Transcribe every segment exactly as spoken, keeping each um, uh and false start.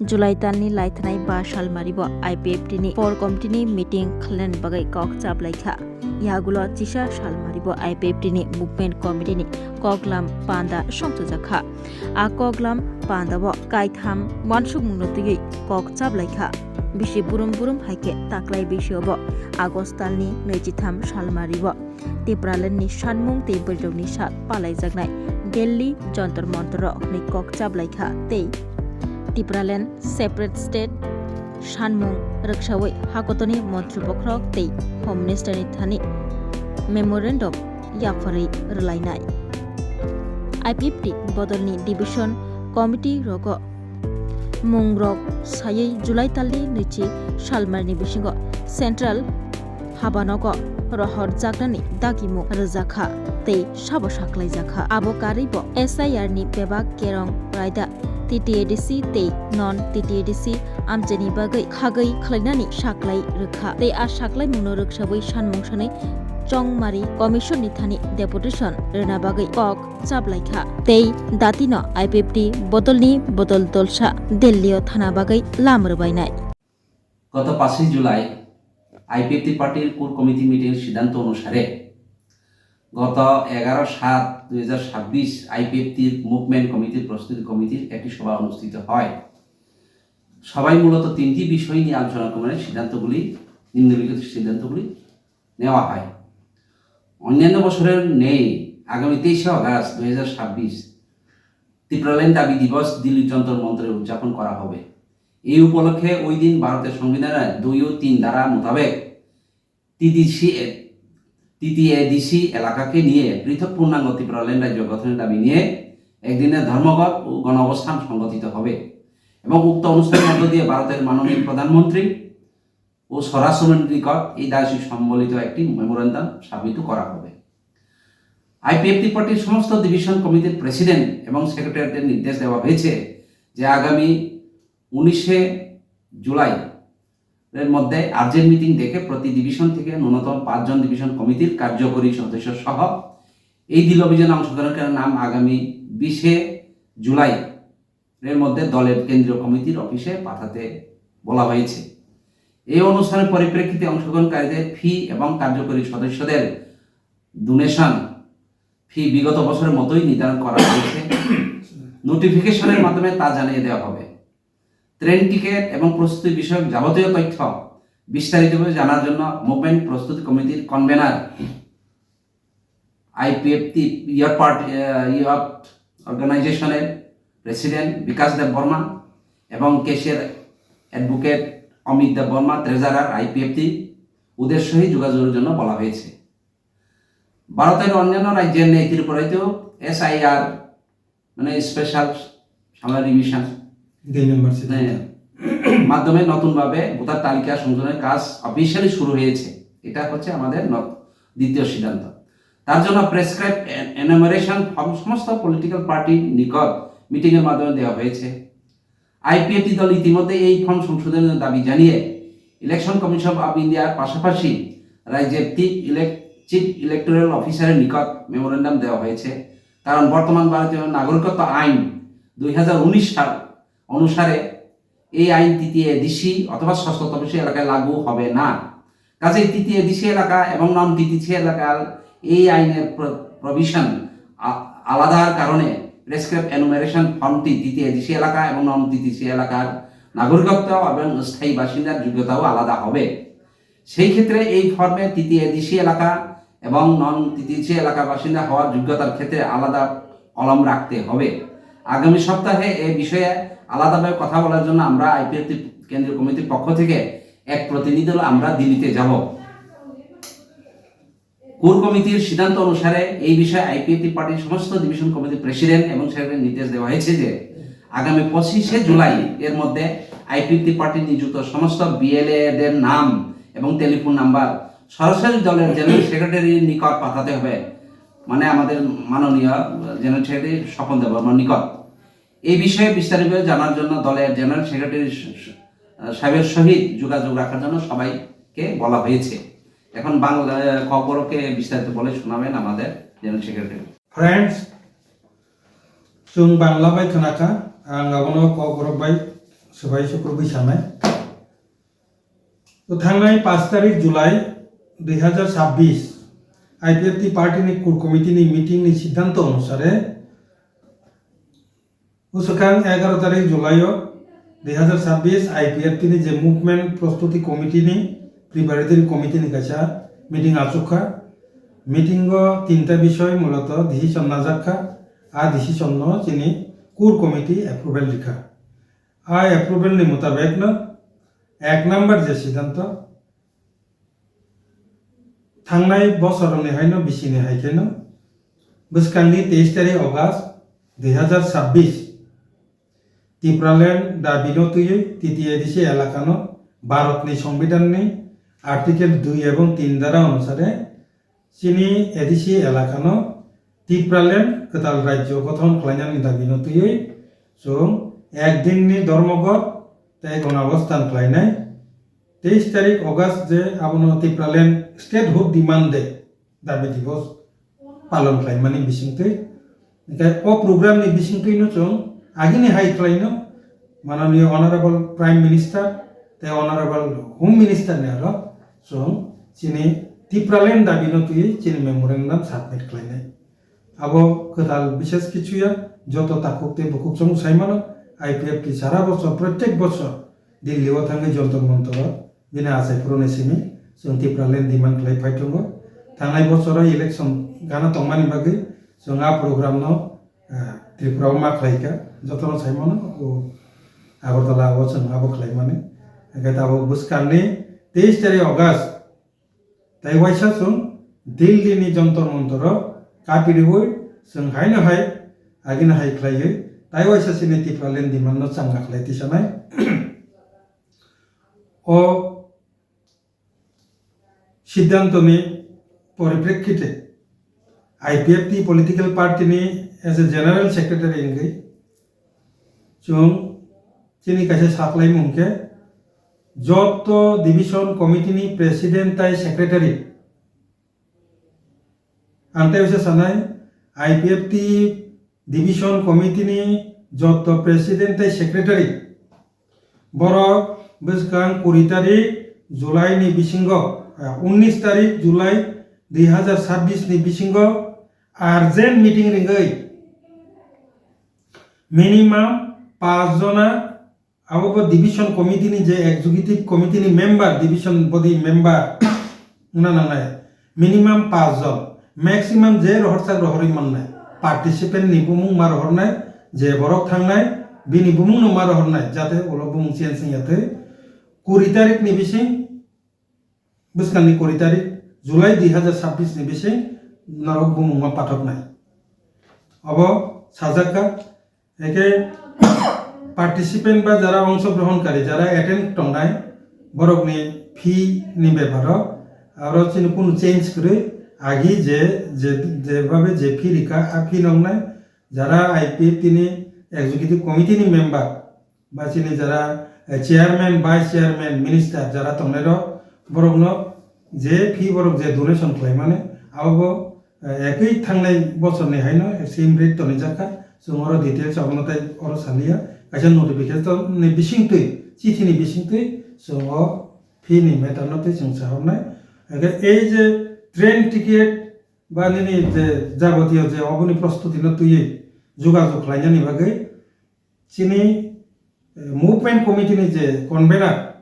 July talni laithanai ba salmaribo I P F T ni core committee ni meeting khlainani bagwi kok chaplaikha. Yagulo chisa salmaribo I P F T ni movement committee ni koklam panda songchajakha. A koklam pandao kaitham uansukmungno twiwi kok chaplaikha. Bisi burum burum hai khe taklai bisiobo August talni nwichitham salmaribo Tipraland ni sanmung tei bwrwirokni sak palaijaknai Delhi Jantar Mantar o hwnwi kok chaplaikha tei Tipraland separate state sanmung rwksawi hakotorni montri bokhorok tei Home Minister ni thani memorandum yapharwi rwlainai. I P F T bodolni division committee rogo mungrok saywi July talni nwichi salmarni bisingo central habanogo rohor jaknani dagimung rwjakha tei sabo saklaijakha. Abo karwibo S I R ni bebak kerong raida T T A D C tei non T T A D C amchaini bagwi khagwi khlainani saklai rwkha tei a saklaimungno rwksawi sanmung sanwi chongmari commission ni thani deputation rwna bagwi kok chaplaikha tei datino I P F T bodolni bodol dolsa Delhi o thana bagwi lam rwbainai. গত পাঁচই জুলাই আইপিএফটি পার্টির core committee মিটিংয়ের সিদ্ধান্ত অনুসারে গত এগারো সাত দুই হাজার ছাব্বিশ আইপিএফটির মুভমেন্ট কমিটির প্রস্তুতি কমিটির একটি সভা অনুষ্ঠিত হয়। সভায় মূলত তিনটি বিষয় নিয়ে আলোচনা করে সিদ্ধান্তগুলি, নিম্নলিখিত সিদ্ধান্তগুলি নেওয়া হয়। অন্যান্য বছরের ন্যায় আগামী তেইশে আগস্ট দুই হাজার ছাব্বিশ ত্রিপুরাল্যান্ড দাবি দিবস দিল্লি যন্তর মন্তরে উদযাপন করা হবে। এই উপলক্ষে ওই দিন ভারতের সংবিধানের দুই ও তিন ধারা মোতাবেক টিডিসি, টিটিএডিসি এলাকাকে নিয়ে পৃথক পূর্ণাঙ্গ ত্রিপুরাল্যান্ড রাজ্য গঠনের দাবি নিয়ে একদিনের ধর্মঘট ও গণঅবস্থান সংগঠিত হবে এবং উক্ত অনুষ্ঠানের মধ্য দিয়ে ভারতের মাননীয় প্রধানমন্ত্রী ও স্বরাষ্ট্রমন্ত্রীর নিকট এই দাবি সম্বলিত একটি মেমোরান্ডাম সাবমিটও করা হবে। আইপিএফটি পার্টির সমস্ত ডিভিশন কমিটির প্রেসিডেন্ট এবং সেক্রেটারিদের নির্দেশ দেওয়া হয়েছে যে আগামী উনিশে জুলাই এর মধ্যে আর্জেন্ট মিটিং ডেকে প্রতি ডিভিশন থেকে ন্যূনতম পাঁচজন ডিভিশন কমিটির কার্যকরী সদস্য সহ এই দিল অভিযানে অংশগ্রহণকারীর নাম আগামী বিশে জুলাই এর মধ্যে দলের কেন্দ্রীয় কমিটির অফিসে পাঠাতে বলা হয়েছে। এই অনুষ্ঠানের পরিপ্রেক্ষিতে অংশগ্রহণকারীদের ফি এবং কার্যকরী সদস্যদের ডোনেশন ফি বিগত বছরের মতোই নির্ধারণ করা হয়েছে। নোটিফিকেশনের মাধ্যমে তা জানিয়ে দেওয়া হবে। ট্রেন টিকিট এবং প্রস্তুতি বিষয়ক যাবতীয় তথ্য বিস্তারিতভাবে জানার জন্য মুভমেন্ট প্রস্তুতি কমিটির কনভেনার আইপিএফটি ইয়ার পার্ট ইয়ার অর্গানাইজেশনের প্রেসিডেন্ট বিকাশ দেব বর্মা এবং ক্যাশিয়ার অ্যাডভোকেট অমিত দেব বর্মা, ট্রেজারার আইপিএফটি, ওদের সহিত যোগাযোগের জন্য বলা হয়েছে। ভারতের অন্যান্য রাজ্যের ন্যায় ত্রিপুরাতেও এসআইআর, মানে স্পেশাল সামার রিভিশন দুই নম্বর সিদ্ধান্ত। হ্যাঁ, মাধ্যমে নতুনভাবে ভোটার তালিকা সংশোধনের কাজ অফিসিয়ালি শুরু হয়েছে। এটা হচ্ছে আমাদের ন-, দ্বিতীয় সিদ্ধান্ত। তার জন্য প্রেসক্রাইব এ-, এনুমারেশন ফর্ম সমস্ত পলিটিক্যাল পার্টির নিকট মিটিংয়ের মাধ্যমে দেওয়া হয়েছে। আইপিএফটি দল ইতিমধ্যে এই ফর্ম সংশোধনের দাবি জানিয়ে ইলেকশন কমিশন অফ ইন্ডিয়ার পাশাপাশি রাজ্যের চিফ ইলেক-, চিফ ইলেকটোরাল অফিসারের নিকট মেমোরান্ডাম দেওয়া হয়েছে, কারণ বর্তমান ভারতীয় নাগরিকত্ব আইন দুই হাজার উনিশ সাল অনুসারে এই আইন তৃতীয় এডিসি অথবা ষষ্ঠ তপশিলি এলাকায় লাগু হবে না। কাজেই তৃতীয় এডিসি এলাকা এবং নন টিটিসি এলাকার এই আইনের প্র-, প্রভিশন আ-, আলাদার কারণে প্রেসক্রাইব এনুমারেশন ফর্মটি তৃতীয় এডিসি এলাকা এবং নন টিটিসি এলাকার নাগরিকত্ব এবং স্থায়ী বাসিন্দার যোগ্যতাও আলাদা হবে। সেই ক্ষেত্রে এই ফর্মে তৃতীয় এডিসি এলাকা এবং নন টিটিসি এলাকার বাসিন্দা হওয়ার যোগ্যতার ক্ষেত্রে আলাদা কলাম রাখতে হবে। আগামী সপ্তাহে এ বিষয়ে আলাদাভাবে কথা বলার জন্য আমরা আইপিএফটি কেন্দ্রীয় কমিটির পক্ষ থেকে এক প্রতিনিধি দল আমরা দিল্লিতে যাব। কোর কমিটির সিদ্ধান্ত অনুসারে এই বিষয়ে আইপিএফটি পার্টির সমস্ত ডিভিশন কমিটির প্রেসিডেন্ট এবং সেক্রেটারি নির্দেশ দেওয়া হয়েছে যে আগামী পঁচিশে জুলাই এর মধ্যে আইপিএফটি পার্টি নিযুক্ত সমস্ত বিএলএ দের নাম এবং টেলিফোন নাম্বার সরাসরি দলের জেনারেল সেক্রেটারির নিকট পাঠাতে হবে, মানে আমাদের মাননীয় জেনারেল সেক্রেটারি স্বপন দেববর্মার নিকট। এই বিষয়ে বিস্তারিত জানার জন্য দলের জেনারেল সেক্রেটারি স-, স-, সাহেবের সহিত যোগাযোগ রাখার জন্য সবাইকে বলা হয়েছে। এখন বাংলা, ককবরককে বিস্তারিত বলে শোনাবেন আমাদের general secretary. Friends, chwng Bangla bai khwnakha, ang abono Kokborok bai Swbai sukrubwi sanai. To thangnai paanch tarik July dui hazar chabbish I P F T party ni core committee ni meeting ni siddhanto onusare, bwswkang egaroh tarik July o dui hazar chabbish I P F T ni je movement prostuti committee ni preparatory committee ni kaisa meeting achukha. Meeting o tinta bishoy muloto decision najakha. A decision no chini core committee approval rikha. A approval ni mutabek no ek number je siddhanto, thangnai bosorni haino bisini hai kheno bwskangni teis tarik August dui hazar chabbish Tipraland dabi no twiwi T T A D C elakano Bharatni Songbidanni Article dui ebong tin dara onusare chini A D C elakano Tipraland kwtal rajyo gothon khlainani dabi no twiwi chwng ekdinni dhormoghot tei gonabosthan khlainai. Teis tarik August je abono Tipraland Statehood Demand Day dabi divos palon khlaimani bisingtwi. Hingkhe o program ni bisingtwi no chwng agini hai khlaino mananiyo Honorable Prime Minister tei Honorable Home Minister ni aro chwng chini Tipraland dabi no twiwi chini memorandum submit khlainai. Abo kwtal bishes kichu ya, joto takhuk tei bukhuk chwng sai mano, I P F T sara bochor, protek bochor Delhi o thangwi Jantar Mantar o bini achai phuruni simi chwng Tipraland demand khlai phai tongo. Thangnai bochoro election gana tongmani bagwi chwng a program no, ah, Tripura o ma khlai kha, jotono sai mano, o Agartala o chwng abo khlai mani. Hingkhe tabuk bwskangni teis tarik August tei waisa chwng Delhi ni Jantar Mantar o kapiriwi chwng haino hai agini hai khlaiwi tei waisa chini Tipraland demand no changna khlai tisanai. O siddhanto ni poriprekkite I P F T political party ni as a general secretary wngwi chwng chini kaisa saklaimung khe joto division committee ni president tei secretary. Ang tei bisa sanai, I P F T division committee ni joto president tei secretary borok bwskang kuri tarik July ni bisingo, ah, unnish tarik July dui hazar chabbish ni bisingo urgent meeting ringwi minimum paanch jona, abo bo division committee ni je executive committee ni member, division body member wngna nangnai, minimum paanch jon, maximum je rohorchak rohorwi mannai, participant ni bumung ma rohornai, je borok thangnai bini bumung no ma rohornai, jate ulo bumung change wngya thwi. Kuri tarik ni bising, bwskangni kuri tarik July dui hazar chabbish ni bising norok bumungma pathoknai. Obo sajak kha, eke participant ba jara ongshogrohon kari, jara attend tongnai, borokni fee ni beparo aro chini kunu change kwrwi, agi je, je, jebabe je fee rikha, a fee noknai, jara I P F T ni executive committee ni member, ba chini jara, eh, chairman, vice chairman, minister jara tongnairok, borokno je fee borok je donation khlaimani, abobo, eh, ekwi thangnai bochorni haino same rate tonijak kha. Chwng oro details abono tei oro saliya. Kaisa notification ni bisingtwi, chithi ni bisingtwi chwng o fee ni matter no tei chwng sahornai. Hwnkhe ei je train ticket ba nini je jabotiyo je oboni prostuti no twiwi jogajog khlainani bagwi, chini, eh, movement committee ni je convener,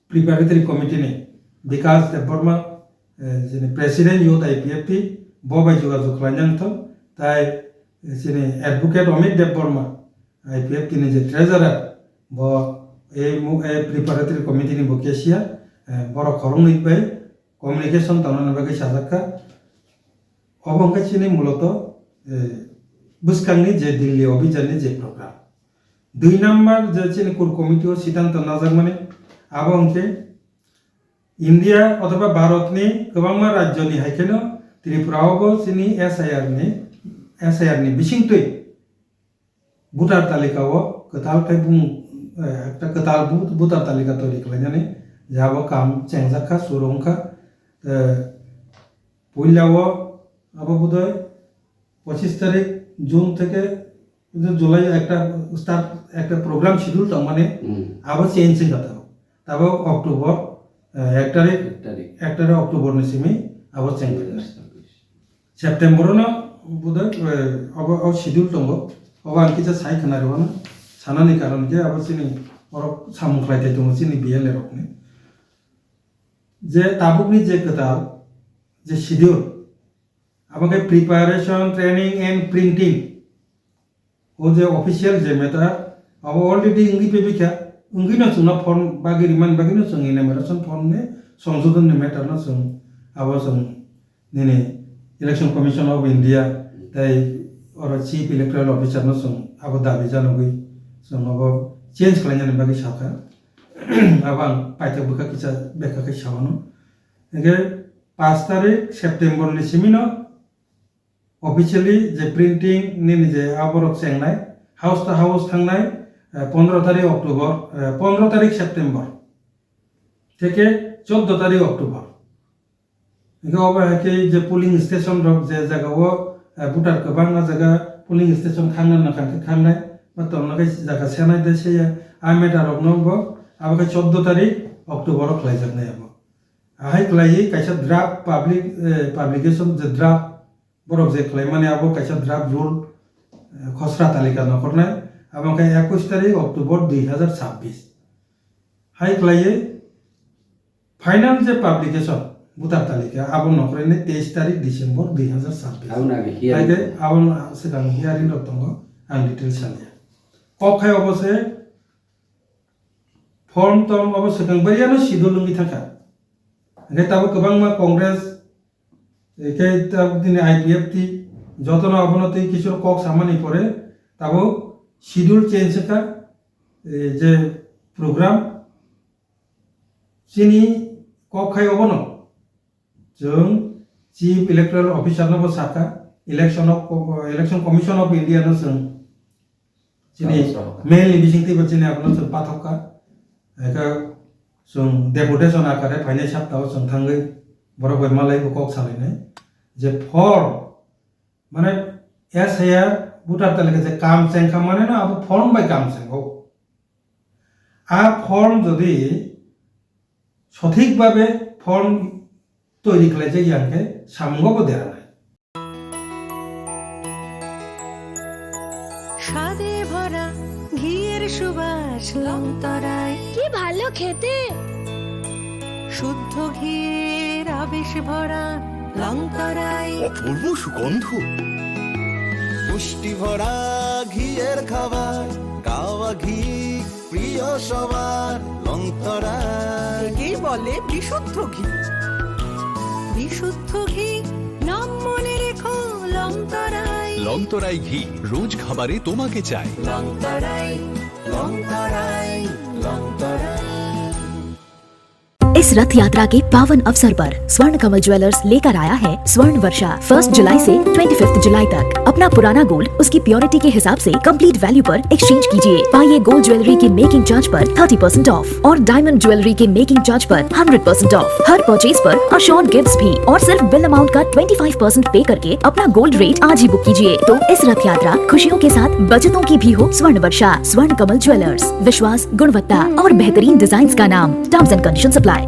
preparatory committee ni Bikas Debbarma, eh, chini president youth I P F T, bo bai jogajog khlaina wngthok, tai, eh, chini advocate Amit Debbarma, I P F T ni je treasurer, bo ei mo-, ei preparatory committee ni bo cashier, eh, borok khoroknwi bai communication tongnani bagwi sajak kha. Obo wngkha chini muloto, eh, bwskangni je Delhi obhijanni je program. Dui number je chini core committee o siddhanto najakmani, abo wngkhe India othoba Bharatni kwbangma rajyoni hai kheno Tripura o bo chini S I R ni, S I R ni bisingtwi voter talika o kwtal khe bumung, eh, ekta kwtal bu-, voter talika toiri khlainani, je abo kam chengjak kha, suru wng kha. Eh, puila o abo bodoi pochis tarik June theke July ekta start, ekta program schedule tongmani, hmm, abo change wngkha tabo. Tabo October, eh, ek tarik, ek tarik. Ek tarik October ni simi abo change wngkha. September no bodoi, eh, abo, abo schedule tongo. Abo ang kisa sai khna rwano. Sanani karon khe abo chini borok samung khlai thai tongo chini B L A rokni. Je tabukni je kwtal, je schedule, abo khe preparation, training and printing. O je official je matter, abo already wngwi pebikha, wngwino chwngno form bagwi rimani bagwino chwng enumeration form ni songsodhon ni matter no chwng abo chwng nini Election Commission of India tei oro Chief Electoral Officer no chwng abo dabi janogwi chwng abo change khlainani bagwi sakha. Abo ang paithak bwkha kisa bekha khe sawano. Hingkhe paanch tarik September ni simi no officially je printing nini je aborok chengnai, house to house thangnai, eh, pondro tarik October, eh, pondro tarik September theke choddo tarik October. Hingke obo hai khe je polling station rok je jaga o, eh, voter kwbangma jaga polling station khangna nang kha khe khangnai, ba tongna khe jaga senai de se ya, a matter rok no bo abo khe choddo tarik October o khlai jaknai abo. Ahai khlaiwi kaisa draft public, eh, publication je draft borok je khlaimani abo kaisa draft rule, eh, khosra talika nokhornai, abo khe ekush tarik October dui hazar chabbish. Hai khlaiwi final je publication voter talika abo nokhornai teish tarik December dui hazar chabbish. Aboni age hearing. Hai khe tongo. Aboni swkang hearing rok tongo, ang details saliya. Kok khai obo se form tong obo swkang bariano sidul wngwi thangkha. Hingke tabuk kwbangma Congress, hingke tabuk nini I P F T, jotono abono tei kisu kok samani pore tabuk schedule change wngkha, eh, je program chini kok khai obono. Chwng Chief Electoral Officer no bo sakha, election of, Election Commission of India no chwng chini mail ni bisingtwi bo chini abono chwng pathok kha. Eka chwng deputation akare phainai saptao chwng thangwi borok bai malai bo kok salainai je form, mane S I R voter talika je kam chengkha mane no abo form bai kam chengo. A form jodi sothik babe form toiri khlaijak ya hwnkhe samungo bo deranai. স্বাদে ভরা ঘিয়ের সুবাস লং তরাই। কি ভালো খেতে। শুদ্ধ ঘিয়ের আবেশ ভরা লং তরাই। অপূর্ব সুগন্ধ। পুষ্টি ভরা ঘিয়ের খাবার, কাওয়া ঘি প্রিয় সবার লং তরাই। একেই বলে বিশুদ্ধ ঘি। বিশুদ্ধ ঘি, নাম মনে রেখো লং তরাই। লং তরাই ঘি, রোজ খাবারে তোমাকে চাই। লং তরাই, লং তরাই, লং তরাই। इस रथ यात्रा के पावन अवसर पर स्वर्ण कमल ज्वेलर्स लेकर आया है स्वर्ण वर्षा। फर्स्ट जुलाई से ट्वेंटी फिफ्थ जुलाई तक अपना पुराना गोल्ड उसकी प्योरिटी के हिसाब से कंप्लीट वैल्यू पर एक्सचेंज कीजिए। पाइए गोल्ड ज्वेलरी के मेकिंग चार्ज पर थर्टी परसेंट ऑफ और डायमंड ज्वेलरी के मेकिंग चार्ज पर हंड्रेड परसेंट ऑफ। हर परचेज पर अश्योर्ड गिफ्ट्स भी और सिर्फ बिल अमाउंट का ट्वेंटी फ़ाइव परसेंट पे करके अपना गोल्ड रेट आज ही बुक कीजिए। तो इस रथ यात्रा खुशियों के साथ बचतों की भी हो। स्वर्ण वर्षा, स्वर्ण कमल ज्वेलर्स, विश्वास, गुणवत्ता और बेहतरीन डिजाइन्स का नाम। Terms and conditions apply.